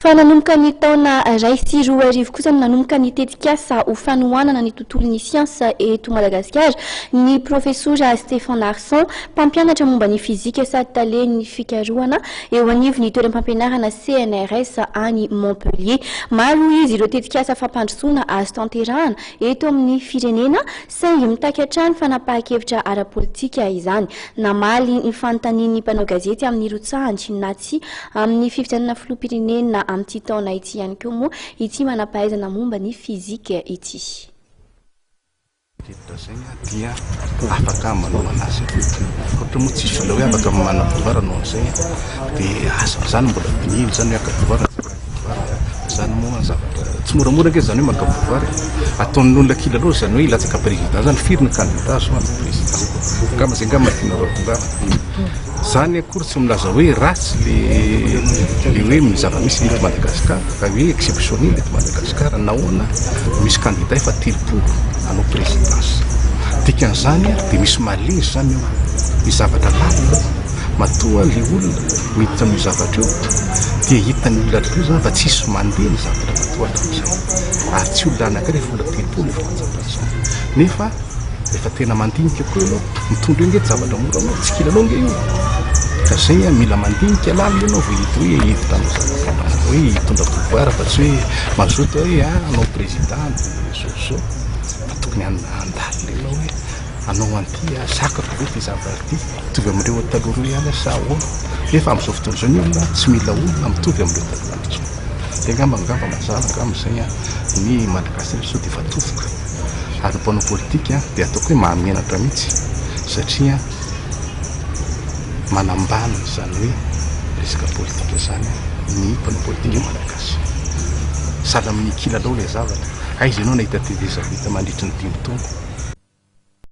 Fa nanomboka ny taona 2001 kosa no nanomboka ny tetikasa ho fanohanana ny tontolon'ny siansa eto Madagasikara ny Profesora Stéphane Arsan, mpampianatra momba ny fizika sady talen'ny fikarohana eo anivon'ny toeram-pampianarana CNRS any Montpellier. Maro hoy izy ireo tetikasa fampandrosoana azo tanterahana eto amin'ny firenena saingy mitaky hatrany fanapahan-kevitra ara-politika izany. Namaly ny fanontanian'ny mpanao gazety amin'ny hirotsahany na tsia amin'ny fifidianana filoham-pirenena amin'ity taona ity ihany koa moa ity manam-pahaizana momba ny fizika ity. Hevitra izay dia afaka manao anazy. Ohatra moa tsisy olona hoe afaka manana pouvoir noho an'izay dia asa zany mbola dinihina zany hoe haka pouvoir na tsy haka pouvoir. Zany moa zavatra tsy moramora ange zany hoe maka pouvoir e. Ataon'ny olona kilalao zany hoe hilatsaka président zany, firy ny candidat zao hanao président? Angamba zay angamba tianareo hatongavana. Zany akory tsy milaza hoe ratsy le le hoe ny zava-misy eto Madagascar fa hoe exceptionnel eto Madagascar. Nahoana misy candidat efa 30 hanao présidence? Dikan'izany dia misy malaise zany eo, misy zavatra lalina ao. Matoa le olona miditra amin'io zavatra io dia hitan'ny olona rehetra eo zany fa tsisy mandeha ny zavatra matoa hatramin'izay. Ary tsy olona anankiray fa olona 30 efa manjavonjavona. Nefa rehefa tena mandinika koa ianao, mitondra eo nge tsy zavatra mora anao, tsy kilalao nge io. Ka zay an, mila mandinika lalina ianao vao hita hoe hiditra amin'izao zavatra hoe hitondra pouvoir fa tsy hoe mazoto hoe hanao président dia zao sy zao. Fa tokony handalina ianao hoe hanao an'ity aho, zakako ve ity zavatra ity, mitovy amin'ireo taloha ireo ihany aho sa ahoana. Nefa amin'izao fotoana izao ny olona tsy mila olona mitovy amin'ireo taloha intsony. Dia angamba angamba mazava angamba izay an, ny Malagasy sao dia efa tofoka. Ary ny mpanao politika dia ataoko hoe mahamenatra mihitsy satria manambany izany hoe resaka politika izany ny mpanao politika malagasy. Sahala amin'ny kilalao ilay zavatra. Aiza ianao nahita tetezamita mandritry ny 5 taona?